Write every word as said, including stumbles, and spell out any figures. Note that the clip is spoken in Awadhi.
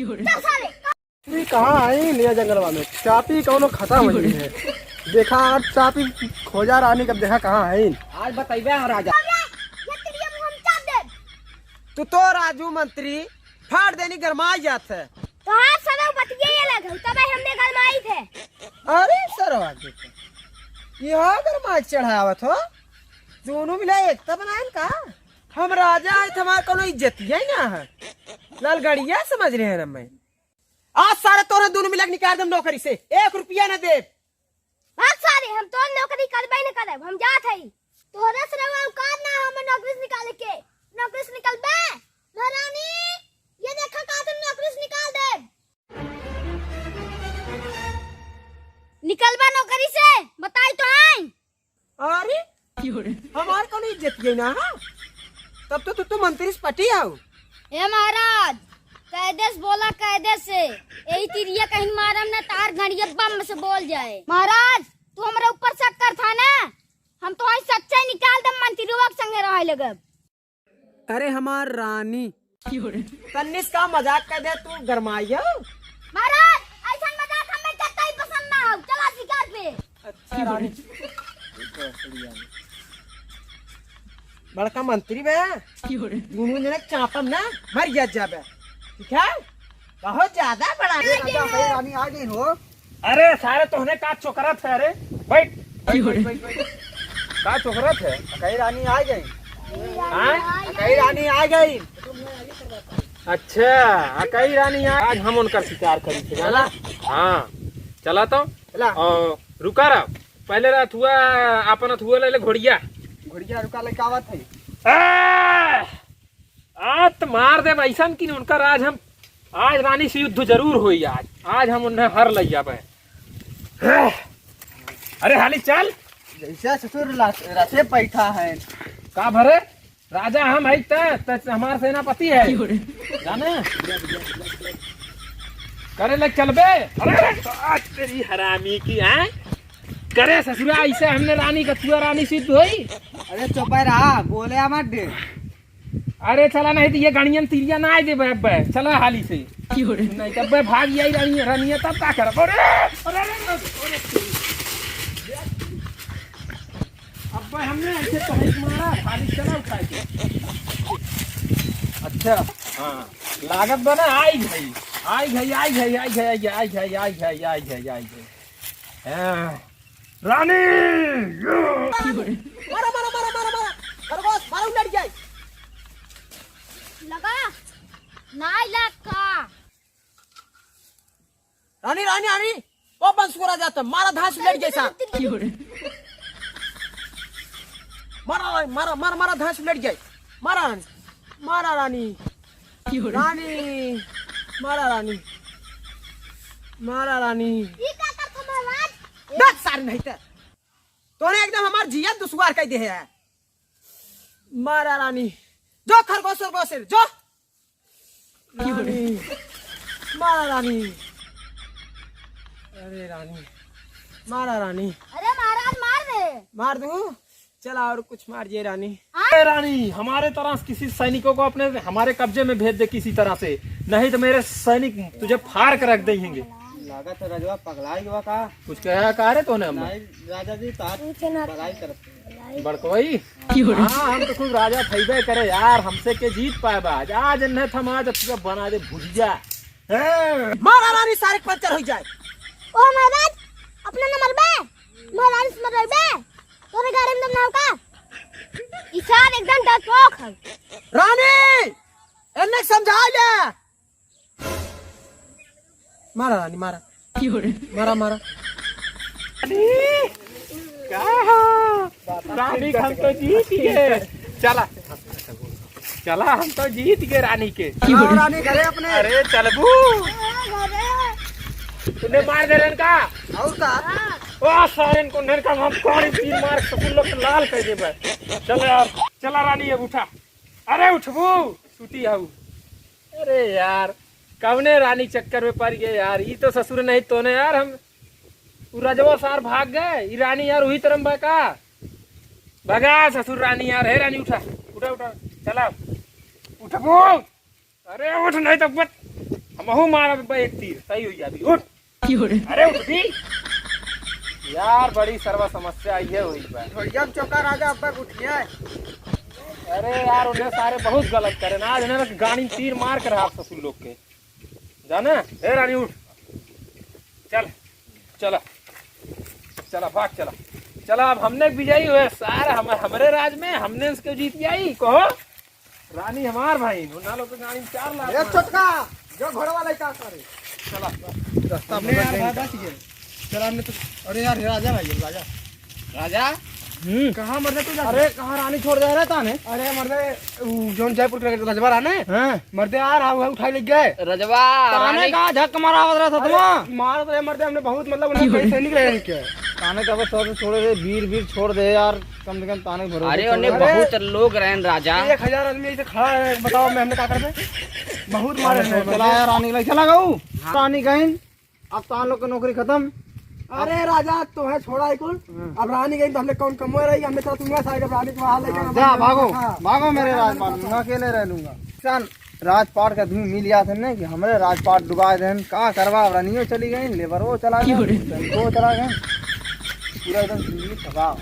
चल सारे। ये कहाँ है नया जंगलवा में? चापी कौनो खत्म हो गई है। देखा आज चापी खोजा रानी, कब देखा कहाँ है। आज बताइबे हम राजा। ये तेरी अब हम चाप दे। तू तो राजू मंत्री फाड़ देनी गरमाई जात है। तो हाँ सदा बतिये ये लग, तब हमने गरमाई थे। अरे सरवा के तो। ये हो गरमाई चढ़ावत हो। दोनों मिला एकता बनाएन का? हम राजा है, हमार कोनो इज्जतिया ही ना है। लालगड़िया समझ रहे हैं ना मैं। आज सारे तोरे दोनों मिला के निकाल देम नौकरी से, एक रुपया ना देब। भाग सारे, हम तोर नौकरी करबे न करब, हम जात हई। तोहरे से रउआ औकात ना, हम नौकरी से निकाले के। नौकरी से निकलबे? महारानी, ये देखा का तुम नौकरी से निकाल देब। निकलबा नौकरी से, बताई तो आई। अरे, हमार कौन इज्जत ये ना है? तब तो तू तो मंत्री से पटी आओ। ए महाराज, कायदे से बोला, कायदे से। यही तिरिया कहीं मारम ना, तार घड़िया बम से बोल जाए। महाराज, तू हमरे ऊपर शक कर था ना, हम तो वहीं सच्चाई निकाल दे, मंत्रियों के संगे रहे लगब। अरे हमार रानी। तन्निस का मजाक कर दे तू, गरमाइयो। महाराज, ऐसा मजाक हमें कतई पसंद ना हो। चला शिकार पे। अच्छा रानी। बड़का मंत्री बे। दोनों जने चापम ना, मर गया जाबे। ठीक है? बहुत ज्यादा बड़ा। ए राजा, भाई रानी आ गई हो। अरे सारे तोहने का चोकरत है रे? बैठ, बैठ, बैठ, बैठ, बैठ। का चोकरत है? कई रानी आ गई। हाँ? कई रानी आ गई। अच्छा, कई रानी आ, आज हम उनकर शिकार करी थे, जाना? हाँ, चला तो। चला। और रुका रहा, पहले रहा थुआ, अपन थुआ ले ले घोड़िया। घोड़िया रुका लेके आवत है। आ! आज त मार देब ऐसन कि उनकर आज हम, आज रानी से युद्ध जरूर होई आज। आज हम उन्हें हर लइ जाबे। अरे हाली चल। जैसे ससुर ला-, रसे बैठा है। का भरे? राजा हम है त, त हमार सेनापति है। जाने? करे ले चलबे? अरे तो आज तेरी हरामी की, हैं? करे ससुरा, ऐसे हमने रानी का तुआ रानी सिद्ध होई? अरे चुप रहा, बोले मत दे। अरे चला, नहीं तो ये गणियन तिरिया ना आए देबे अब्बे। चला हाली से। नहीं तो अब्बे भाग जाई रानी, रानी तब का करब? अरे, अरे, अरे, अरे, अब्बे हमने ऐसे तो है तुम्हारा, हाली चला उठा के। अच्छा, हाँ, लागत बना, आई गई, आई गई, आई गई। हाँ। रानी! मारा, मारा, मारा, मारा, मारा। खरगोश, मारा, उलट जाए। लगा? नाई लगा। रानी, रानी, रानी। ओ बंसुरा जाता, मारा धांस उलट जाए सा। मारा, मारा, मारा, मारा धांस उलट जाए। मारा रानी, मारा रानी। रानी, मारा रानी, मारा रानी। ई का करत हो महाराज? दस साल नहीं ते। तोने एकदम हमार जिया दुश्वार कर दे है। मारा रानी। जो खरगोश, खरगोश, जो। रानी, मारा रानी। अरे रानी, मारा रानी। अरे महाराज, मार दे। मार दूं? चला और कुछ मार जे रानी। हाँ? ए रानी, हमारे तरह से किसी सैनिकों को अपने, हमारे कब्जे में भेज दे किसी तरह से, नहीं तो मेरे सैनिक तुझे फाड़ के रख देंगे। लागत है रजवा पगलाई गवा का? कुछ कहा का रे तोने हमने? नहीं, राजा जी, तो आज कुछ ना। बड़ाई करते हैं। बड़कवई? हाँ, हम तो खुद राजा थईबे करे यार, हमसे के जीत पाए बा आज। आज इन्हें थमा आज पूरा बना दे भुजिया। हैं? मारा रानी सारे पंचर हो जाए। ओ महाराज, अपना नंबर बे, महाराज से मरबे। तोरे गाड़ी में दम ना हो का? ई सार एकदम डरपोक है। रानी, एन्ने समझा ले। मारा रानी, मारा। मारा, मारा। रानी, का हो? रानी, हम तो जीत गए। चला, चला, हम तो जीत गए रानी के। चला, रानी घरे अपने। अरे, चलबू? तूने मार दे रहे का? और का? ओ, सारे को नरका हम कौन तीन मार ससुर लोग के लाल कर देबे। चल यार, चला रानी, अब उठा। अरे, उठबू? सूती हऊ। अरे यार, कवने रानी चक्कर में पड़ गए यार। ई तो ससुर नहीं तोने यार, हम उ रजवा सार भाग गए। ई रानी यार वही तरह बा का? भगा ससुर रानी यार। हे रानी उठा, उठा, उठा, चला। उठबो। अरे उठ नहीं तो बत-, हमहू मारब बा एक तीर, सही हो जाबी। उठ। अरे उठ भी। यार, बड़ी सरवा समस्या आई है हुई बा। ढोलिया में चौका राजा अब्बा उठिया। अरे यार, उन्हें सारे बहुत गलत करे ना, आज इन्हें गाड़ी में तीर मार कर हाथ ससुर लोग के। जाना? ए रानी उठ। चल, चला। चला, भाग चला। चला, अब हमने विजयी हुए सार, हम, हमरे राज में, हमने उसके जीत जाई, कहो। रानी हमार भाई, उन्ना लोग के गाड़ी में चार लाख ए मार। छोटका, जो घोड़वा लइका करे। चला। रास्ता हमने भटक यार गई। भागा चाहिए। चला, हमने तो, अरे यार, राजा भाई, राजा। राजा? हम्म। कहाँ मरने तू जा? अरे, कहाँ रानी छोड़ दे रहे ताने? अरे मर्दे, उ जौन जयपुर के रजवा रहा ने? हाँ। मर्दे यार, आ, उठाई ले गए। रजवा, ताने रानी का झक मारा आवत रहा था अरे, तुम? मारत रहे मर्दे, हमने बहुत मतलब उन्हें कहीं सैनिक रहे इनके। ताने का बस छोड़ दे, वीर, वीर छोड़ दे यार, कम से कम ताने भरोसे अरे, छोड़ उन्हें दे। बहुत लोग रहन राजा। एक हजार आदमी ऐसे खड़ा है, बताओ मैं हमने का करबे? बहुत मारे हैं। चला यार, रानी के लिए चला गऊ। हाँ। रानी गईन, अब तान लोग के नौकरी खत्म। अरे राजा, तो है छोड़ा है कुल। हाँ। अब रानी गईन तो हमने कौन कमवे रही, हमने चला तुम सारे रानी को वहाँ लेकर हाँ, हम जा, लोग भागो, हाँ। भागो मेरे राजपाट, मैं अकेले रह लूंगा। किसान राजपाट का आदमी मिल जाते ने कि हमरे राजपाट डुबा देन, का करवा, अब रानियो चली गईन, लेबर वो चला गए, क्यों रे? वो चला गए, पूरा एकदम जिंदगी तबाह हो।